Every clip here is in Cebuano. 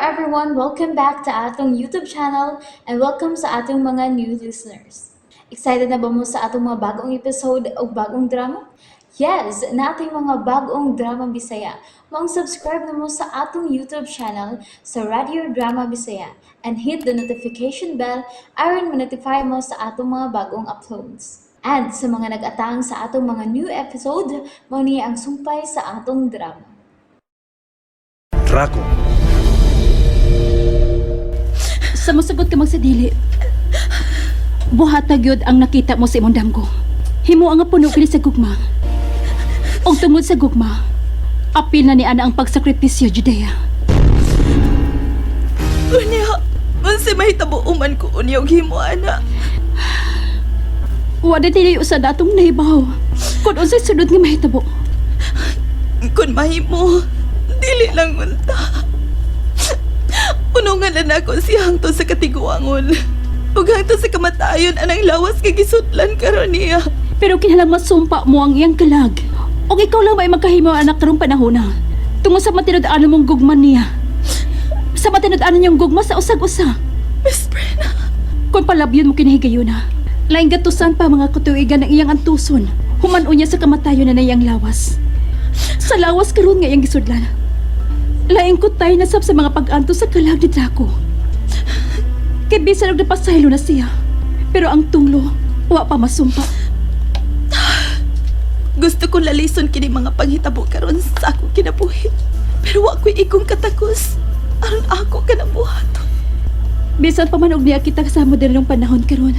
everyone! Welcome back to atong YouTube channel and welcome sa atong mga new listeners. Excited na ba mo sa atong mga bagong episode o bagong drama? Yes, nating mga bagong drama Bisaya. Maong subscribe na mo sa atong YouTube channel sa Radio Drama Bisaya and hit the notification bell aron ma-notify mo sa atong mga bagong uploads. And sa mga nag-atang sa atong mga new episode, mao ni ang sumpay sa atong drama. Draco. Sa mosagot ka magsadili. Buhata gyud ang nakita mo sa imong damgo. Himo ang puno kini sa gugma. Og tungod sa gugma, apil na ni ana ang pagsakripisyo, Judea. Unya, unsay mahitabo uman ko unya og himo ana. Wa na dili usa datong nahibaw kung unsay sunod nga mahitabo. Kun mahimo, dili lang unta. Unungan lang nako siya hangtod sa katiguangon. Ug hangtod sa kamatayon anang lawas kay gisudlan karon niya. Pero kinahanglan masumpa mo ang iyang kalag. Og ikaw lang may magkahimo anak karong panahona. Tungod sa matinud-anon mong gugma niya. Sa matinud-anon niyang gugma sa usag-usa. Miss Brenna, Kung palabyon mo kinahigayuna, laing gatusan pa mga katuigan ng iyang antuson. Human-o niya sa kamatayon na iyang lawas. Sa lawas karon nga iyang gisudlan. Laing kutay na sab sa mga pag-antos sa kalag ni Draco. Kay bisan og napasaylo na siya. Pero ang tunglo, wa pa masumpa. Gusto kong lalison kini mga panghitabo karon sa akong kinabuhi. Pero wa ko'y igong katakos aron ako kanabuhaton. Bisan pa man og niya kita kasama diri nung panahon karon.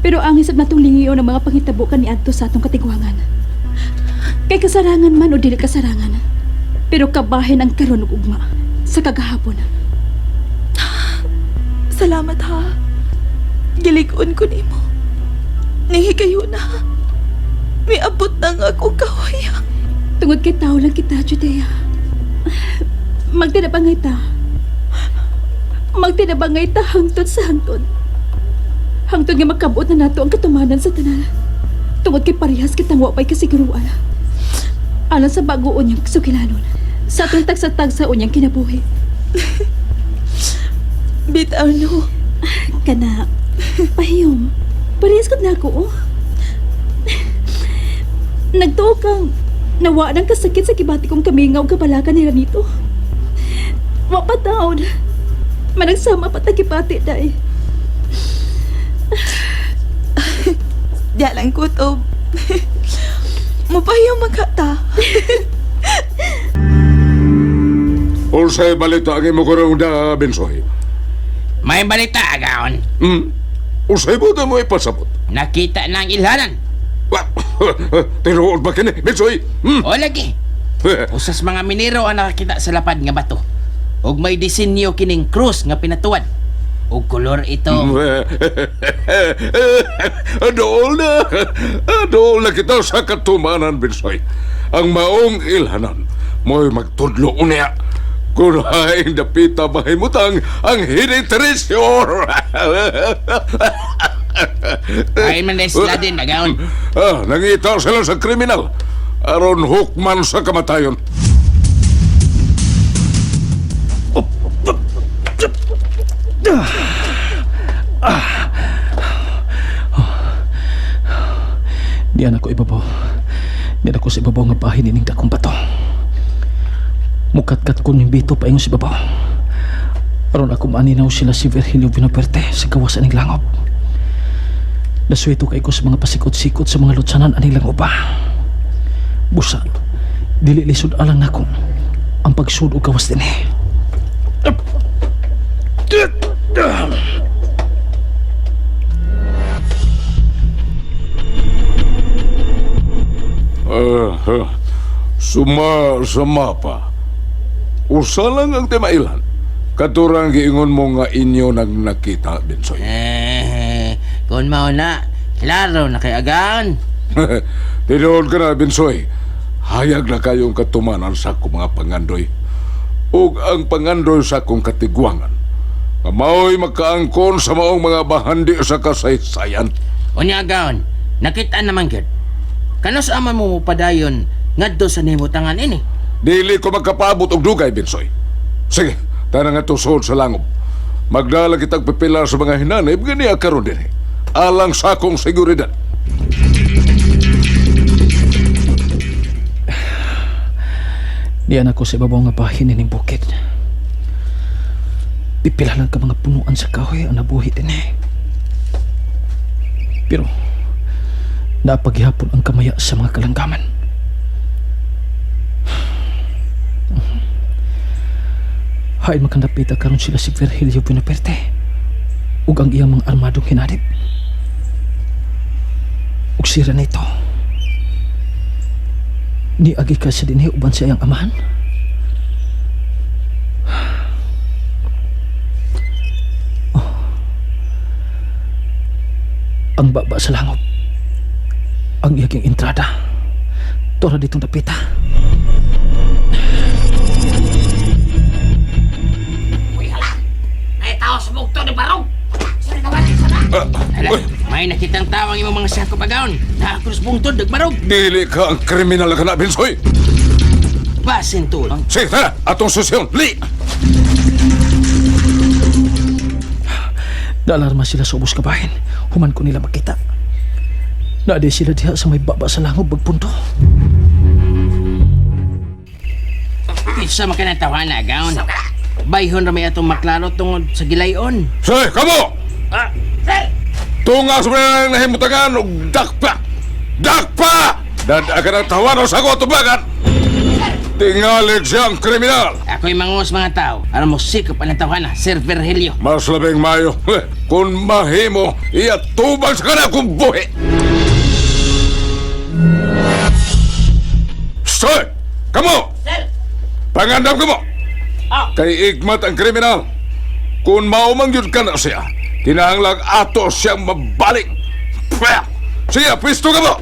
Pero ang isip natong lingion ang mga panghitabo kaniadto sa atong katigwangan. Kay kasarangan man o dili kasarangan. Pero kabahin ang karon ug ugma sa kagahapon. Salamat ha. Gilig-on ko nimo. Nihigayuna. Miabot na nga akong kahoy. Tungod kay tao lang kita, Judea. Magtinabangay ta. Magtinabangay ta hangtod sa hangtod. Hangtod nga makabot na nato ang katumanan sa tanan. Tungod kay parehas kitang wa pa'y kasiguruan. Alang sa bago unyang sukilanon. Sa atong tagsa-tagsa unyang kinabuhi. Bitaw no. Kana, pahiyom. Parehas ko na ako, oh. Nagtuo kang nawa ng kasakit sa kibati kong kamingaw kabalakan ni Ramito. Wa pa taon. Managsama pa ta kibati, day. Diya lang kutob. Mupahiyom magkata. Unsay balita ang imo karong da, Bensoy? May balita, agaon. Unsay buta mo ipasabot? Nakita na ang ilhanan. Wa, tinuod ba kini, Bensoy? O lagi. Usas mga minero ang nakakita sa lapad nga bato. Ug may disenyo kining krus nga pinatuan. Ug kolor ito. Dool na. Dool na kita sa katumanan, Bensoy. Ang maong ilhanan, mo'y magtudlo unya. Kung haing dapita mahimutang ang hidden treasure. Ay man sila din, agaon. Ah, nangita sila sa kriminal. Aron hukman sa kamatayon. Diyan ako ibabaw. Diyan ako sa ibabaw nga bahin ining dakong bato. Mukatkat ko ning bito paingon sa ibabaw. Aron ako maaninaw sila si Virgilio Vinoperte sa gawas aning langop. Nasweto kay ko sa mga pasikot-sikot sa mga lutsanan aning langob. Busa, dili lisod alang nako ang pagsud og gawas dinhi. Suma sa mapa. Usa lang ang timailan. Katurang giingon mo nga inyo nang nakita, Bensoy. Eh, kung mao na, klaro na kay agaon. Tinuod ka na, Bensoy. Hayag na kayong katumanan sa akong mga pangandoy. Ug ang pangandoy sa akong katigwangan. Nga mao'y makaangkon sa maong mga bahandi sa kasaysayan. Unya agaon, nakita naman gyud. Kanos ama mo mopadayon ngadto sa nimutangan ini? Dili ko magkapaabot og dugay, Bensoy. Sige, Tanang nga tusod sa langob. Magdala kitag pipila sa mga hinanib, ganiya karon din. Alang sa akong seguridad. Diyan ako sa ibabaw nga bahin ining bukid. Pipila lang ka mga punuan sa kahoy ang nabuhi din eh. Pero, napaghihapon ang kamaya sa mga kalanggaman. Hain makandapita karon sila si Virgilio Bonaparte ug ang iyang mga armadong hinanib. Ug sira nito. Niagi ka sa dinhi uban sa iyang amahan? Oh. Ang baba sa langob. Ang iyaging entrada. Tora ditong dapita. May tao sa bugto ni Barong. Hala, may nakitang tawang imong mga sako pagaon. Nakrus bungtod nagbarog. Dili ka ang kriminal ka na, Binsoy. Basin tol. Sige, tara! Atong susyon! Li! Naalarma sila sa ubos kabahin. Human ko nila makita. Naadi sila diha sa may baba sa langob bagpunto. Isa man ka ng tawana, gaon. Bayhon ra may atong maklaro tungod sa gilayon. Sige, kamo! Tunga sa mga nahimutagan og dakpa! Dakpa! Dada ka ng tawanan sa ako tubagan! Tingalig siyang kriminal! Ako'y mangos mga tao. Aron mo sikop ang tawana, Sir Virgilio. Mas labing mayo, kung mahimo, iyatubang sa kana kung buhi! Stoy! Kamo! Pangandam kamo! Kay igmat ang kriminal. Kung maumang yun ka na siya, kinahanglang ato siyang mabalik. Pwah! Siya, pwisto ka mo!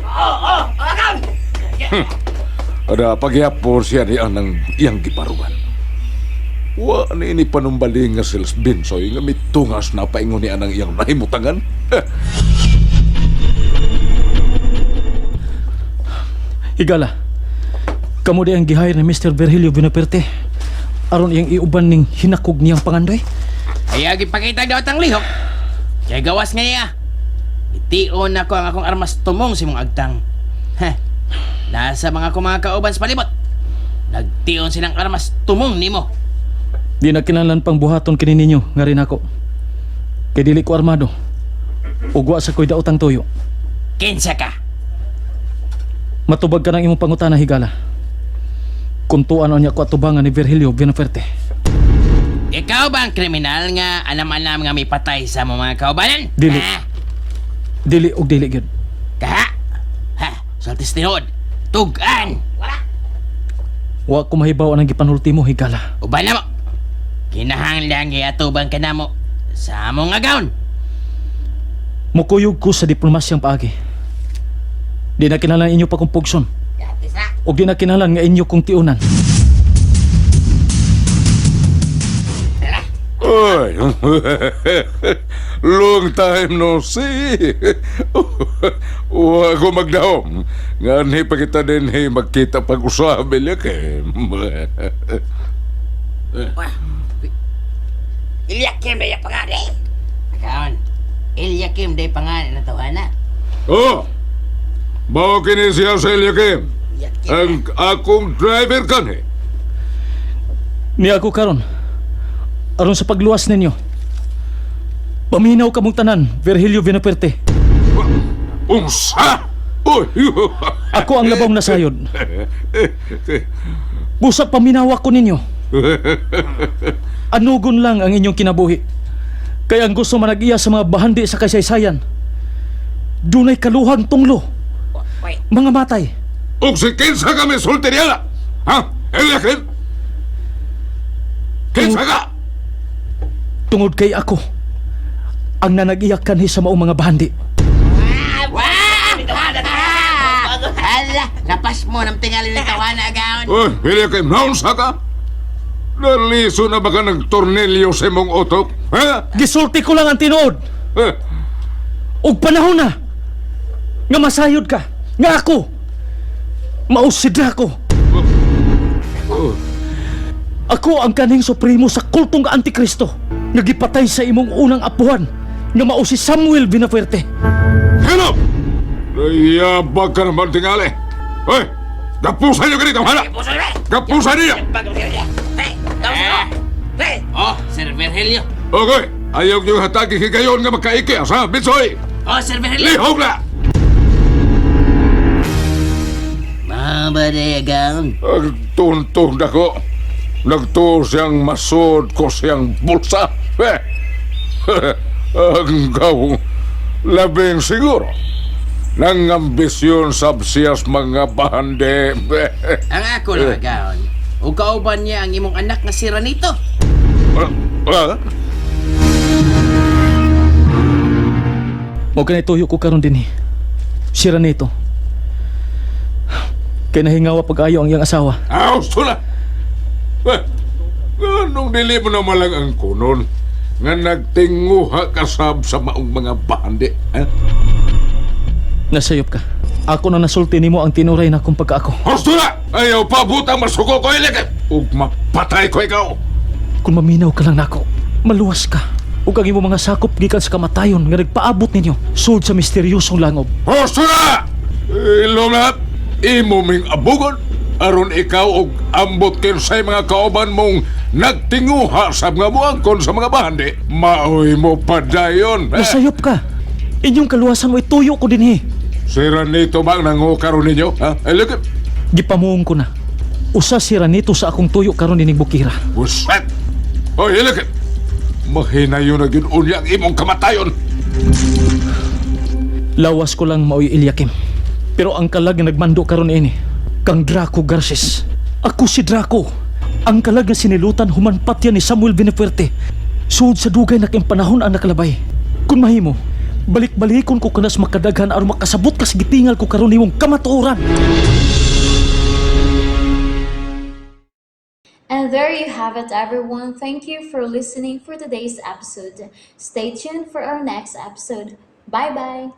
Ada pagyapon siya niya ng iyang giparugan. Wa ni ini panumbaling nga sila Binsoy nga mitungas na paingon niya ng iyang nahimutangan. Higala. Kamo di ang gihire ni Mr. Virgilio Bonaparte. Aron iyang iuban ning hinakog niyang pangandoy. Ayaw gipakita daw tang lihok. Kaya gawas nga niya. Tion ako ang akong armas tumong si mong agtang. Heh. Nasa mga ko mga kauban sa palibot. Nagtion silang armas tumong nimo. Di na kinahanglan pang buhaton kini ninyo nga rin ako. Kay dili ko armado. Ug wa sa koy daotang tuyo. Kinsa ka? Matubag ka ng imong pangutana higala. Kung tuan niya ko atubangan ni Virgilio Bonaparte. Ikaw ba ang kriminal nga alam-alam nga may patay sa mga kaubanan? Dili. Ha? Dili og dili gyud. Kaha? Ha? Saltis tinuod. Tugan! Wa ko mahibaw ang gipanulti mo higala. Uban na mo. Kinahanglan nga atubang ka na mo sa among agaon. Mukuyog ko sa diplomasyang paagi. Di na kinahanglan inyo pa kong pugson. Og di na kinahanglan nga inyo kong tiunan. Oy, long time no see. Wa ko magdaom. Ngani pa kita din hey, magkita pag-usab kay. Ilyakim day pangani. Agaon. Ilyakim day pangani na tawana. Oh. Mao kini siya sa Eliakim. Ang akong driver kanhi. Ni ako karon. Aron sa pagluwas ninyo. Paminaw kamong tanan, Virgilio Bonaparte. Unsa? Uy. Ako ang labong nasayod. Busa paminawa ko ninyo. Anugon lang ang inyong kinabuhi. Kaya ang gusto managiya sa mga bahandi sa kasaysayan. Dunay kaluhang tunglo. Mga matay. Ug si kinsa kami sulti niya? Ha? Eliakim? Kinsa ka? Tungod kay ako, ang nanagiyak kanhi sa maong mga bahandi. Hala, napas mo ng tingali ng tawana agaon. Uy, Eliakim, naunsa ka? Naliso na ba ka ng tornilyo sa imong utok? Ha? Gisulti ko lang ang tinuod. Eh, Og panahon na nga masayod ka, nga ako mausid na ako. Ako ang kaning supremo sa kultong Antikristo nga gipatay sa imong unang apuhan nga mao si Samuel Vinafuerte. Hello! Nayabag ka naman tingali. Hoy! Gapusan niyo ganito, hala! Gapusan niyo! Oh, Sir Virgilio. Okay, ayaw niyo hatagi higayon nga makaikiyas, ha? Binsoy! Oh, Sir Virgilio. Lihog na! Mabadayagan. Ang tuntong dako. Nagtuo siyang masod ko siyang bulsa. Eh. Ang gawong labing siguro. Nang ambisyon sab siyas mga bahande. Ang ako lang agaon. O kauban niya ang imong anak nga si Ranito. Ah, ah? Mao kanay tuyo ko karon dinhi. Si Ranito. Kay nahingawa pag-ayo ang iyang asawa. Aw, sula! Eh, anong dili mo naman lang ang kunon nga nagtinguha ka sab sa maong mga bahandi? Eh? Nasayop ka. Ako na nasulti nimo ang tinuray na akong pagkaako. Husto na! Ayaw pa butang masuko ko ilik! Ug mapatay ko ikaw! Kung maminaw ka lang nako, maluwas ka. Ug ang imong mga sakop gikan sa kamatayon nga nagpaabot ninyo sud sa misteryosong langob. Husto na! Ilom na! Imo ming abugon! Aron ikaw og ambot kinsay mga kauban mong nagtinguha sa mga muangkon sa mga bahandi, maoy mo padayon. Eh? Nasayop ka. Inyong kaluwasan mo ituyo ko dinhi. Si Ranito ba ang nangukaro ninyo? Ha? Ay, look. Gipamuong ko na. Usa si Ranito sa akong tuyo karon dining bukira. Busat! Oy, look. Mahinayon na gyud unya ang imong kamatayon. Lawas ko lang maoy Eliakim. Pero ang kalag nga nagmando karon ini, kang Draco Garces. Ako si Draco. Ang kalag nga sinilutan human patya ni Samuel Benefuerte. Suod sa dugay na kayong panahon ang nakalabay. Kung mahimo, balik-balikon ko kanas makadaghan aron makasabot kas gitingal ko karon nimong kamatuoran. And there you have it, everyone. Thank you for listening for today's episode. Stay tuned for our next episode. Bye bye.